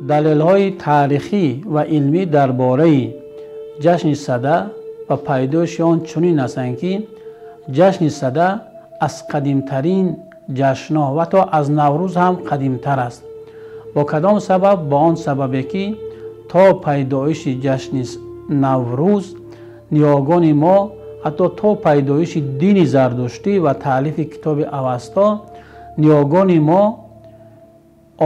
Далелҳои таърихӣ ва илмӣ дар бораи ҷашни Сада ва пайдоиши он чунин ҳастанд, ки ҷашни Сада аз қадимтарин ҷашнҳо ва то аз Наврӯз ҳам қадимтар аст. Бо кадом сабаб? Бо он сабабе, ки то пайдоиши ҷашни Наврӯз ниёгони мо, ҳатто то пайдоиши дини зардуштӣ ва таълифи китоби Авасто, ниёгони мо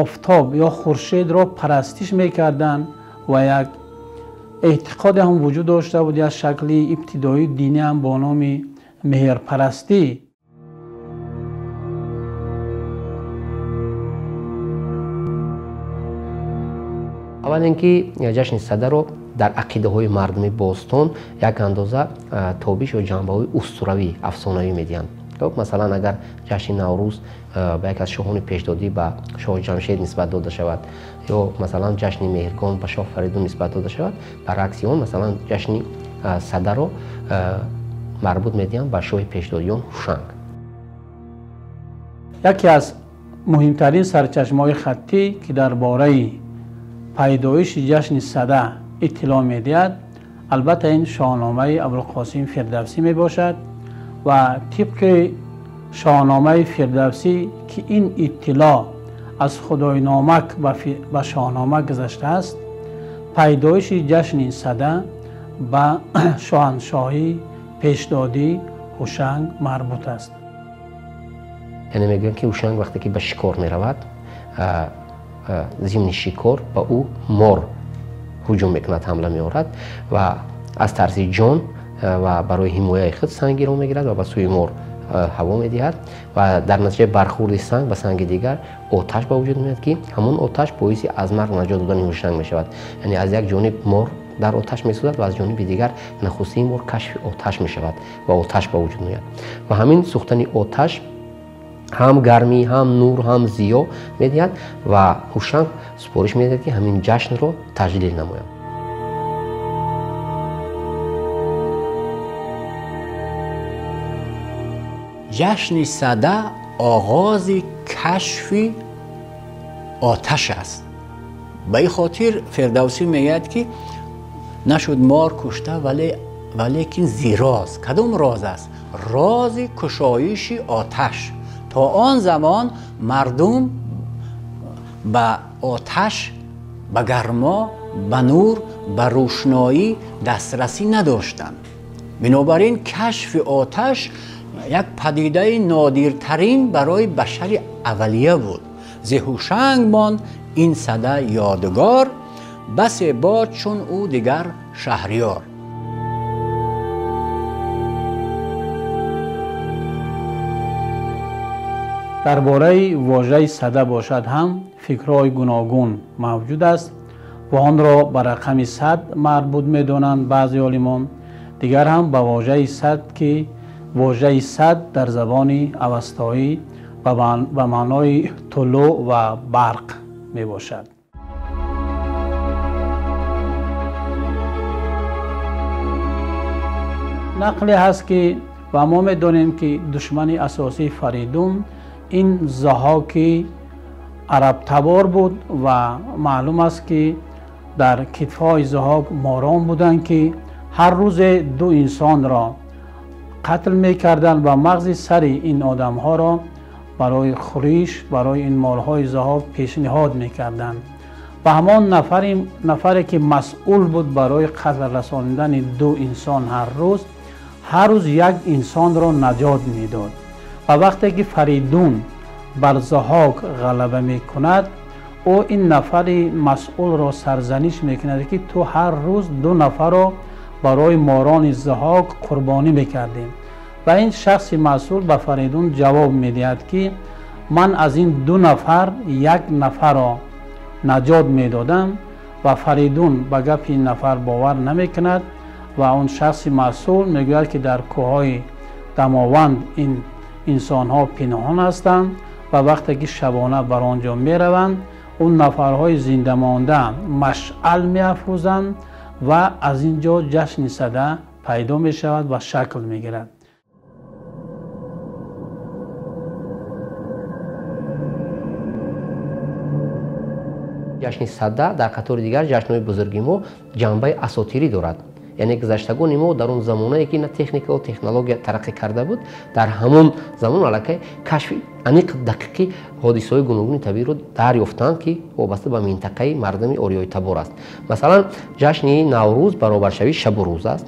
офтоб ё хуршедро парастиш мекарданд ва як эътиқоде ҳам вуҷуд дошта буд, як шакли ибтидоии динӣ ҳам бо номи меҳрпарастӣ. Аввал ин ки ҷашни Садаро дар ақидаҳои мардуми бостон як андоза тобиш ё ҷанбаҳои устуравӣ, афсонавӣ медиҳанд. Масалан, агар ҷашни Наврӯз ба як аз шоҳони пешдодӣ, ба шоҳ Ҷамшед нисбат дода шавад, ё масалан ҷашни Меҳргон ба шоҳ Фаридун нисбат дода шавад, баръакси он масалан ҷашни Садаро марбут медиҳанд ба шоҳи пешдодиён Ҳушанг. Яке аз муҳимтарин сарчашмаҳои хаттӣ, ки дар бораи пайдоиши ҷашни Сада иттилоъ медиҳад, албатта ин Шоҳномаи Абулқосим Фирдавсӣ мебошад ва тибқи Шоҳномаи Фирдавсӣ, ки ин иттилоъ аз Худойномак ба Шоҳнома гузаштааст, пайдоиши ҷашни Сада ба шоҳаншоҳии пешдодӣ Ҳушанг марбут аст. Яъне мегӯянд, ки Ҳушанг вақте ки ба шикор меравад, зимни шикор ба ӯ мор ҳуҷум мекунад, ҳамла меорад ва аз тарси ҷон ва барои ҳимояи худ сангиро мегирад ва ба сӯи мор ҳаво медиҳад ва дар натиҷаи бархӯрди санг ба санги дигар оташ ба вуҷуд меояд, ки ҳамон оташ боиси аз марг наҷот додани Ҳушанг мешавад. Яъне аз як ҷониб мор дар оташ месӯзад ва аз ҷониби дигар нахустин бор кашфи оташ мешавад ва оташ ба вуҷуд меояд ва ҳамин сӯхтани оташ ҳам гармӣ, ҳам нур, ҳам зиё медиҳад ва Ҳушанг супориш медиҳад, ки ҳамин ҷашнро таҷлил намояд. Ҷашни Сада оғози кашфи оташ аст. Ба ин хотир Фирдавсӣ мегӯяд, ки нашуд мор кушта, валекин зи роз. Кадом роз аст? Рози кушоиши оташ. То он замон мардум ба оташ, ба гармо, ба нур, ба рӯшноӣ дастрасӣ надоштанд. Бинобар ин кашфи оташ як падидаи нодиртарин барои башари аввалия буд. Зи Ҳушанг монд ин Сада ёдгор, басе бод чун ӯ дигар шаҳриёр. Дар бораи вожаи Сада бошад ҳам фикрҳои гуногун мавҷуд аст ва онро ба рақами 100 марбут медонанд баъзе олимон, дигар ҳам ба вожаи сад, ки вожаи сад дар забони авастоӣ ба маънои тулӯъ ва барқ мебошад. Нақле ҳаст, ки ва мо медонем, ки душмани асосии Фаридун ин Заҳоки арабтабор буд ва маълум аст, ки дар китфҳои Заҳок морон буданд, ки ҳар рӯзе ду инсонро қатл мекарданд ва мағзи сари ин одамҳоро барои хӯриш, барои ин молҳои Заҳок пешниҳод мекарданд. Ва ҳамон нафаре, ки масъул буд барои қатл расонидани ду инсон ҳар рӯз, ҳар рӯз як инсонро наҷот медод. Ва вақте ки Фаридун бар Заҳок ғалаба мекунад, ӯ ин нафари масъулро сарзаниш мекунад, ки ту ҳар рӯз ду нафарро барои морони Заҳок қурбонӣ мекардем. Ва ин шахси масъул ба Фаридун ҷавоб медиҳад, ки ман аз ин ду нафар як нафарро наҷот медодам. Ва Фаридун ба гапи ин нафар бовар намекунад ва он шахси масъул мегӯяд, ки дар кӯҳҳои Дамованд ин инсонҳо пинҳон ҳастанд ва вақте ки шабона бар он ҷо мераванд, он нафарҳои зиндамонда машъал меафрӯзанд ва аз ин ҷо ҷашни Сада пайдо мешавад ва шакл мегирад. Ҷашни Сада дар қатори дигар ҷашнҳои бузурги мо ҷанбаи асотирӣ дорад. Яъне гузаштагони мо дар он замонае ки на техника ва технология тараққӣ карда буд, дар ҳамон замон аллакай кашфи аниқ дақиқи ҳодисаҳои гуногуни табииро дарёфтанд, ки вобаста ба минтақаи мардуми ориёитабор аст. Масалан, ҷашни Наврӯз баробаршавии шабу рӯз аст.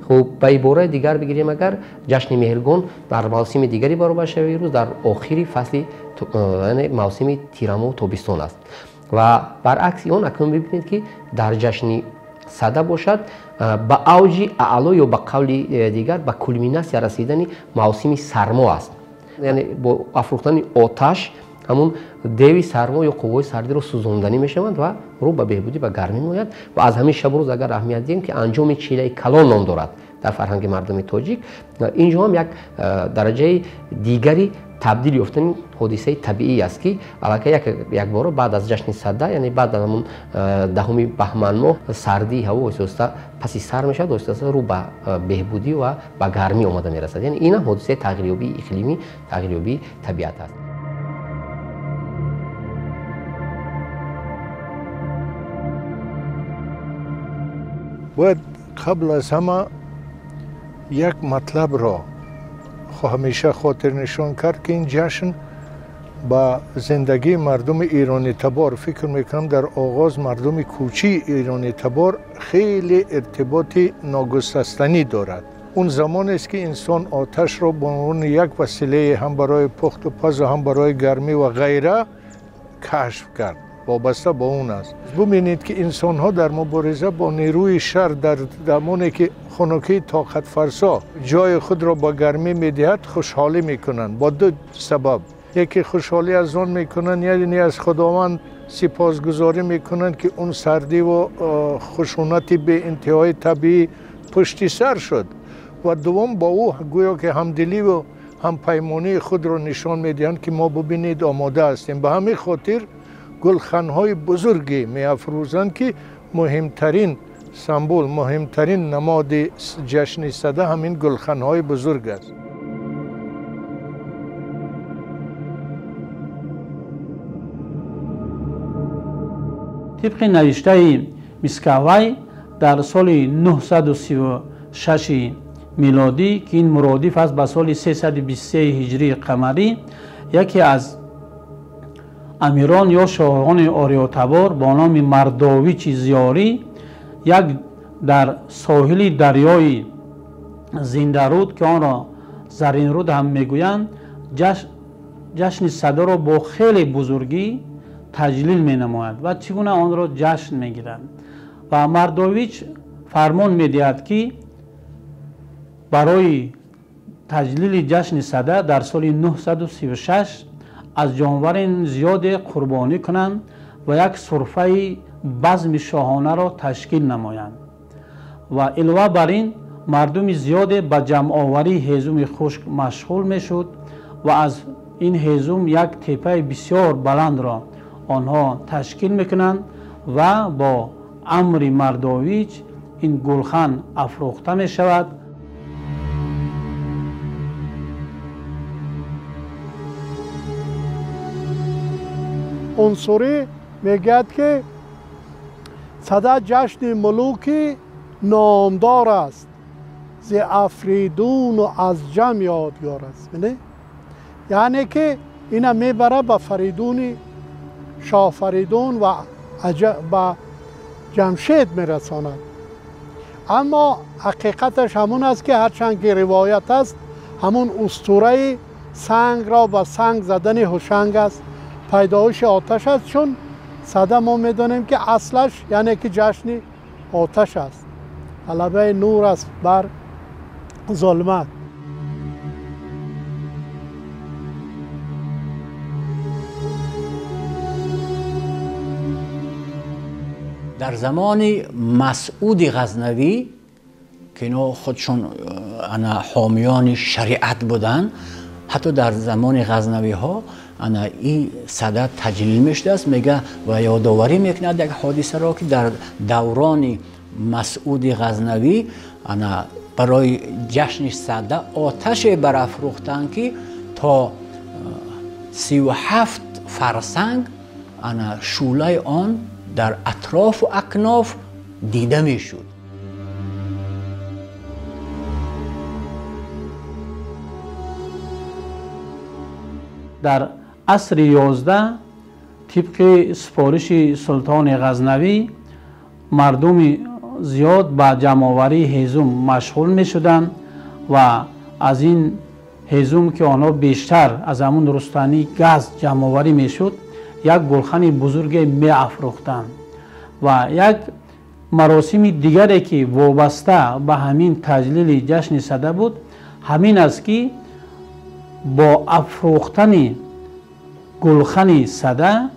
Хуб, ба ибораи дигар бигирем, агар ҷашни Меҳргон дар мавсими дигари баробаршавии рӯз дар охири фасли, яъне мавсими тирамоҳу тобистон аст. Ва баръакси он акнун бибинед, ки дар ҷашни Сада бошад, ба авҷи аъло ё ба қавли дигар ба кулминатсия расидани мавсими сармо аст. Яъне бо афрӯхтани оташ ҳамун деви сармо ё қувваи сардиро сӯзонданӣ мешаванд ва рӯ ба беҳбудӣ, ба гармӣ меояд. Ва аз ҳамин шабу рӯз агар аҳамият диҳем, ки анҷоми чилаи калон ном дорад дар фарҳанги мардуми тоҷик, инҷо ҳам як дараҷаи дигари табдил ёфтани ҳодисаи табиӣ аст, ки аллакай якбора баъд аз ҷашни Сада, яъне баъд аз ҳамун 10 баҳманмоҳ, сардии ҳаво оҳиста-оҳиста паси сар мешавад, оҳиста-оҳиста рӯ ба беҳбудӣ ва ба гармӣ омада мерасад. Яъне ин ҳам ҳодисаи тағйирёбии иқлимӣ, тағйирёбии табиат аст. Бояд қабл аз ҳама як матлабро ҳамеша хотирнишон кард, ки ин ҷашн ба зиндагии мардуми иронитабор, фикр мекунам дар оғоз мардуми кӯчии иронитабор хеле иртиботи ногусастанӣ дорад. Он замонест ки инсон оташро ба унвони як василае ҳам барои пухту пазу ҳам барои гармӣ ва ғайра кашф кард, вобаста ба он аст. Бубинед, ки инсонҳо дар мубориза бо нерӯи шар дар замоне ки хунукии тоқатфарсо ҷои худро ба гармӣ медиҳад, хушҳолӣ мекунанд бо ду сабаб. Яке хушҳолӣ аз он мекунанд, яъне аз Худованд сипосгузорӣ мекунанд, ки он сардӣ ва хушунати беинтиҳои табиӣ пушти сар шуд, ва дуввум бо ӯ гӯё ки ҳамдилӣ ва ҳампаймонии худро нишон медиҳанд, ки мо бубинед омода ҳастем. Ба ҳамин хотир гулханҳои бузурге меафрӯзанд, ки муҳимтарин самбол, муҳимтарин намоди ҷашни Сада ҳамин гулханҳои бузург аст. Тибқи навиштаи Мискавай дар соли 936 милодӣ, ки ин муродиф аст ба соли 323 ҳиҷрии қамарӣ, яке аз амирон ё шоҳони ориётабор бо номи Мардовичи Зиёрӣ як дар соҳили дарёи Зиндаруд, ки онро Заринруд ҳам мегӯянд, ҷашни Садаро бо хеле бузургӣ таҷлил менамояд ва чӣ гуна онро ҷашн мегиранд. Ва Мардович фармон медиҳад, ки барои таҷлили ҷашни Сада дар соли 936 аз ҷонвари зиёде қурбонӣ кунанд ва як сурфаи базми шоҳонаро ташкил намоянд. Ва илова бар ин мардуми зиёде ба ҷамъоварии ҳезуми хушк машғул мешуд ва аз ин ҳезум як теппаи бисёр баландро онҳо ташкил мекунанд ва бо амри Мардович ин гулхан афрӯхта мешавад. Унсурӣ мегӯяд, ки Сада ҷашни мулуки номдор аст, зи Афридуну аз ҷам ёдгор аст. Яъне ки ина мебара ба Фаридуни шоҳ Фаридун ва ба Ҷамшед мерасонад. Аммо ҳақиқаташ ҳамун аст, ки ҳарчанд ки ривоят аст, ҳамун устураи сангро ба санг задани Ҳушанг аст, пайдоиши оташ аст. Чун Сада мо медонем, ки аслаш яъне ки ҷашни оташ аст, ғалабаи нур аст бар зулмат. Дар замони Масъуди Ғазнавӣ, ки ино худшон ана ҳомиёни шариат буданд, ҳатто дар замони ғазнавиҳо ана ин Сада таҷлил мешудааст. Мега ва ёдоварӣ мекунад як ҳодисаро, ки дар даврони Масъуди Ғазнавӣ ана барои ҷашни Сада оташе барафрӯхтанд, ки то 37 фарсанг шӯълаи он дар атрофу акноф дида мешуд. Дар асри 11 тибқи супориши султони Ғазнавӣ мардуми зиёд ба ҷамъоварии ҳезум машғул мешуданд ва аз ин ҳезум, ки онҳо бештар аз ҳамун рустании газ ҷамъоварӣ мешуд, як гулхани бузурге меафрӯхтанд. Ва як маросими дигаре, ки вобаста ба ҳамин таҷлили ҷашни Сада буд, ҳамин аст, ки бо афрӯхтани гулхани Сада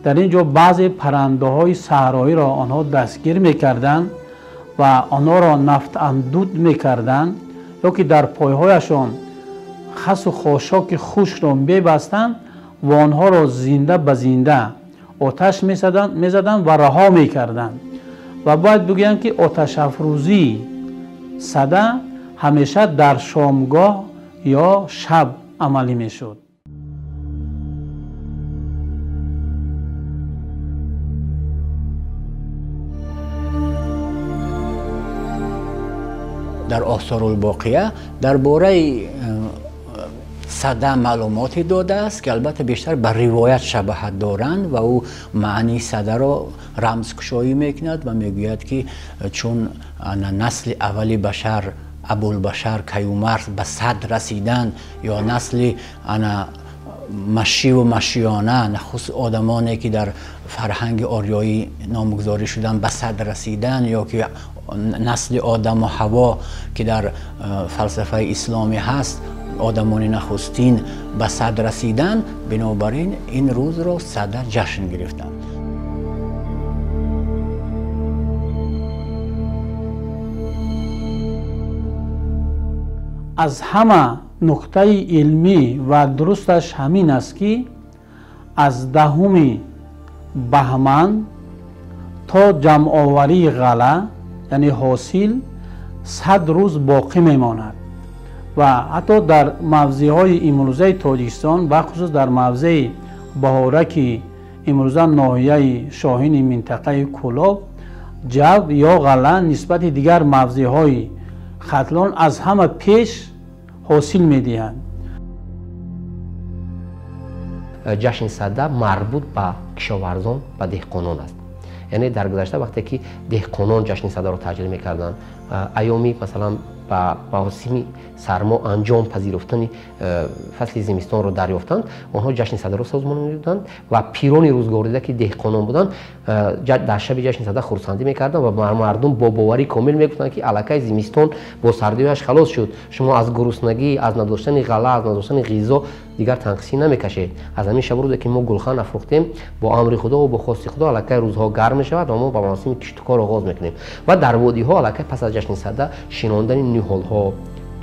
дар ин ҷо баъзе паррандаҳои саҳроиро онҳо дастгир мекарданд ва онҳоро нафтандуд мекарданд ё ки дар пойҳояшон хасу хошоки хушкро мебастанд ва онҳоро зинда ба зинда оташ мезаданд ва раҳо мекарданд. Ва бояд бигӯям, ки оташафрӯзии Сада ҳамеша дар шомгоҳ ё шаб амалӣ мешуд. Дар Осорулбоқия дар бораи Сада маълумоте додааст, ки албатта бештар ба ривоят шабоҳат доранд ва ӯ маънии Садаро рамзкушоӣ мекунад ва мегӯяд, ки чун насли аввали башар Абулбашар Каюмарс ба сад расиданд ё насли машиву машиёна, нахуст одамоне, ки дар фарҳанги ориёӣ номгузорӣ шуданд, ба сад расиданд, ё ки насли одаму ҳаво, ки дар фалсафаи исломӣ ҳаст, одамони нахустин ба сад расиданд, бинобар ин ин рӯзро Сада ҷашн гирифтанд. Аз ҳама нуқтаи илмӣ ва дурусташ ҳамин аст, ки аз 10 баҳман то ҷамъоварии ғала, яъне ҳосил, 100 рӯз боқӣ мемонад ва ҳатто дар мавзеъҳои имрӯзаи Тоҷикистон, бахусус дар мавзеи Баҳора, ки имрӯза ноҳияи Шоҳини минтақаи Кӯлоб, ҷав ё ғала нисбати дигар мавзеъҳои Хатлон аз ҳама пеш ҳосил медиҳанд. Ҷашни Сада марбут ба кишоварзон, ба деҳқонон аст. Яъне дар гузашта вақте ки деҳқонон ҷашни Садаро таҷлил мекарданд, айёми масалан ба мавсими сармо анҷом пазируфтани фасли зимистонро дарёфтанд, онҳо ҷашни Садаро созмон медоданд ва пирони рӯзгордида, ки деҳқонон буданд, дар шаби ҷашни Сада хурсандӣ мекарданд ва мардум бо боварии комил мегуфтанд, ки аллакай зимистон бо сардиҳояш халос шуд, шумо аз гуруснагӣ, аз надоштани ғалла, аз надоштани ғизо дигар танқисӣ намекашед. Аз ҳамин шаб рӯзе, ки мо гулхан афрӯхтем, бо амри Худо ва бо хости Худо аллакай рӯзҳо гарм мешавад ва мо ба мавсими киштукор оғоз мекунем. Ва дар водиҳо аллакай пас аз ҷашни Сада шинондани ниҳолҳо,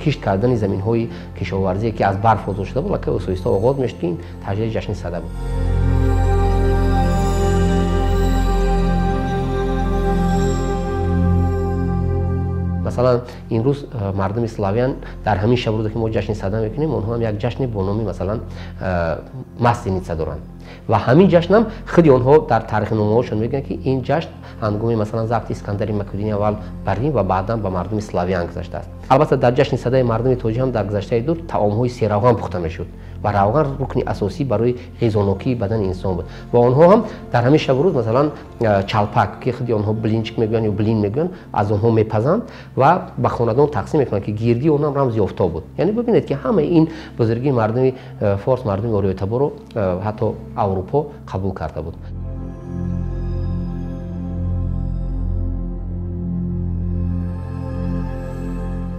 кишт кардани заминҳои кишоварзие, ки аз барф озод шуда буд, аллакай оҳиста оғоз мешуд, ки ин таҷлили ҷашни Сада буд. Масалан, имрӯз мардуми славян дар ҳамин шаб рӯзе, ки мо ҷашни Сада мекунем, онҳо ҳам як ҷашне бо номи масалан Масленица доранд ва ҳамин ҷашнам худи онҳо дар таърихномаҳошон мегӯянд, ки ин ҷашн ҳангоми масалан забти Искандари Македонӣ аввал бар Рим ва баъдан ба мардуми славян гузаштааст. Албатта дар ҷашни Садаи мардуми тоҷик ҳам дар гузаштаи дур таомҳои серавған пухта мешуд ва равған рукни асосӣ барои ғизонокии бадани инсон буд ва онҳо ҳам дар ҳамин шабу рӯз масалан чалпак, ки худи онҳо блинчик мегӯянд ё блин мегӯянд, аз онҳо мепазанд ва ба хонадон тақсим мекунанд, ки гирдии он ҳам рамзи офтоб буд. Яъне бибинед, ки ҳамаи ин бузургии мардуми форс, мардуми ориётаборро ҳатто Аврупо қабул карда буд.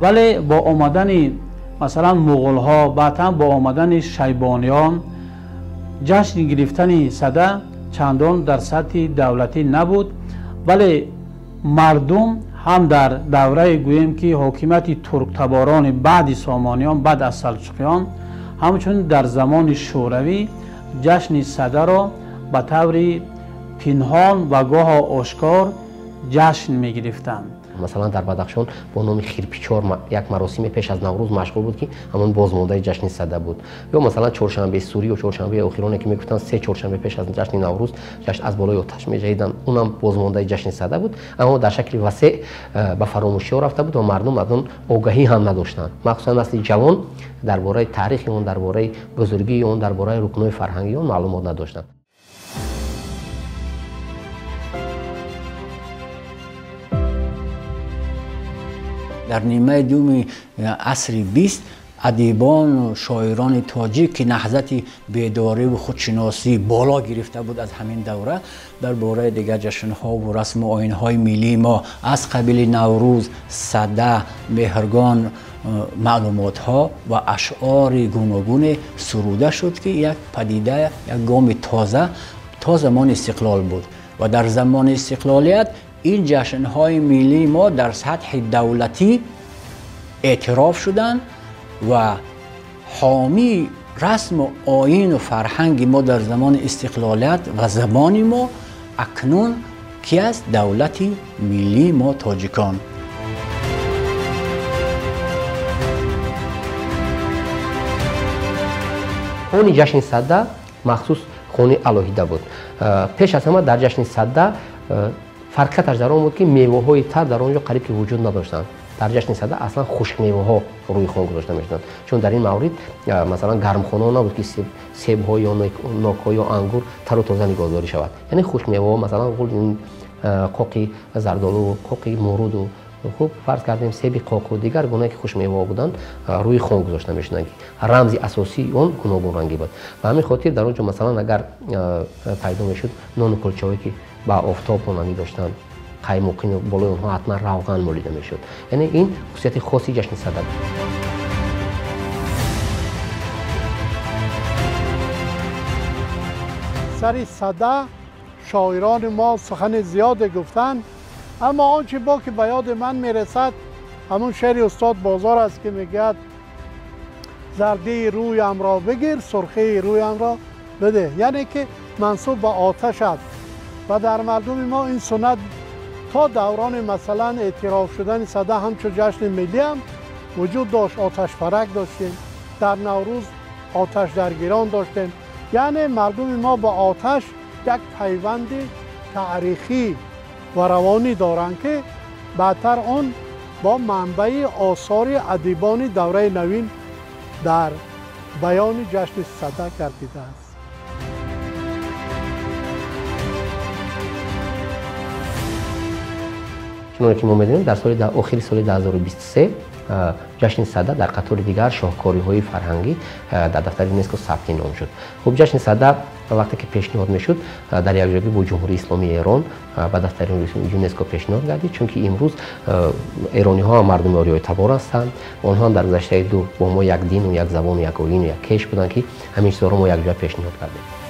Вале бо омадани масалан муғулҳо, баъдҳам бо омадани шайбониён, ҷашн гирифтани Сада чандон дар сатҳи давлатӣ набуд, вале мардум ҳам дар давраи, гӯем ки, ҳокимияти турктаборони баъди сомониён, баъд аз салҷуқиён, ҳамчунин дар замони шӯравӣ ҷашни Садаро ба таври пинҳон ва гоҳо ошкор ҷашн мегирифтанд. Масалан, дар Бадахшон бо номи Хирпичор як маросиме пеш аз Наврӯз машғул буд, ки ҳамон бозмондаи ҷашни Сада буд. Ё масалан чоршанбе сурӣ ё чоршанбеи охироне, ки мегуфтанд се чоршанбе пеш аз ҷашни Наврӯз ҷашн аз болои оташ меҷаҳиданд, унам бозмондаи ҷашни Сада буд, аммо дар шакли васеъ ба фаромӯшиҳо рафта буд ва мардум аз он огаҳӣ ҳам надоштанд. Махсусан насли ҷавон дар бораи таърихи он, дар бораи бузургии он, дар бораи рукнҳои фарҳангии он маълумот надоштанд. Дар нимаи дуюми асри 20 адибону шоирони тоҷик, ки наҳзати бедориву худшиносӣ боло гирифта буд аз ҳамин давра, дар бораи дигар ҷашнҳову расму оинҳои миллии мо аз қабили Наврӯз, Сада, Меҳргон маълумотҳо ва ашъори гуногуне суруда шуд, ки як падида, як гоми тоза то замони истиқлол буд. Ва дар замони истиқлолият ин ҷашнҳои миллии мо дар сатҳи давлатӣ эътироф шуданд ва ҳомии расму оину фарҳанги мо дар замони истиқлолият ва забони мо акнун ки аст? Давлати миллии мо тоҷикон. Хони ҷашни Сада махсус хони алоҳида буд. Пеш аз ҳама дар ҷашни Сада фарқияташ дар он буд, ки меваҳои тар дар он ҷо қариб ки вуҷуд надоштанд. Дар ҷашни Сада аслан хушкмеваҳо рӯи хон гузошта мешуданд, чун дар ин маврид масалан гармхонаҳо набуд, ки себҳо ё нокҳо ё ангур тару тоза нигоҳдорӣ шавад. Яъне хушкмеваҳо, масалан қоқи зардолу, қоқи муруду, хуб фарз кардем себи қоқу дигар гунае ки хушмеваҳо буданд, рӯи хон гузошта мешуданд, ки рамзи асосии он гуногунрангӣ буд. Ба ҳамин хотир дар он ҷо масалан агар пайдо мешуд нону кулчаҳое, ки ба офтоб монандӣ доштанд, қаймоқи болои онҳо ҳатман равған молида мешуд. Яъне ин хусусияти хоси ҷашни Сада буд. Сари Сада шоирони мо сухани зиёде гуфтанд, аммо он чи бо ки ба ёди ман мерасад ҳамун шеъри устод Бозор аст, ки мегӯяд: зардии рӯямро бигир, сурхии рӯямро бидеҳ. Яъне ки мансуб ба оташ аст ва дар мардуми мо ин суннат то даврони масалан эътироф шудани Сада ҳамчун ҷашни миллӣ ҳам вуҷуд дошт. Оташпарак доштем, дар Наврӯз оташдаргирон доштем. Яъне мардуми мо ба оташ як пайванди таърихӣ ва равонӣ доранд, ки баъдтар он бо манбаи осори адибони давраи навин дар баёни ҷашни Сада гардидааст. Чуноне ки мо медонем, дар соли охири соли 2023 ҷашни Сада дар қатори дигар шоҳкориҳои фарҳангӣ дар дафтари ЮНЕСКО сабти ном шуд. Хуб, ҷашни Сада вақте ки пешниҳод мешуд, дар якҷоягӣ бо Ҷумҳурии Исломии Эрон ба дафтари ЮНЕСКО пешниҳод гардид, чунки имрӯз эрониҳо ҳам мардуми ориёитабор ҳастанд. Онҳо ҳам дар гузаштаи дур бо мо як дину як забону як оину як кеш буданд, ки ҳамин чизҳоро мо якҷоя пешниҳод кардем.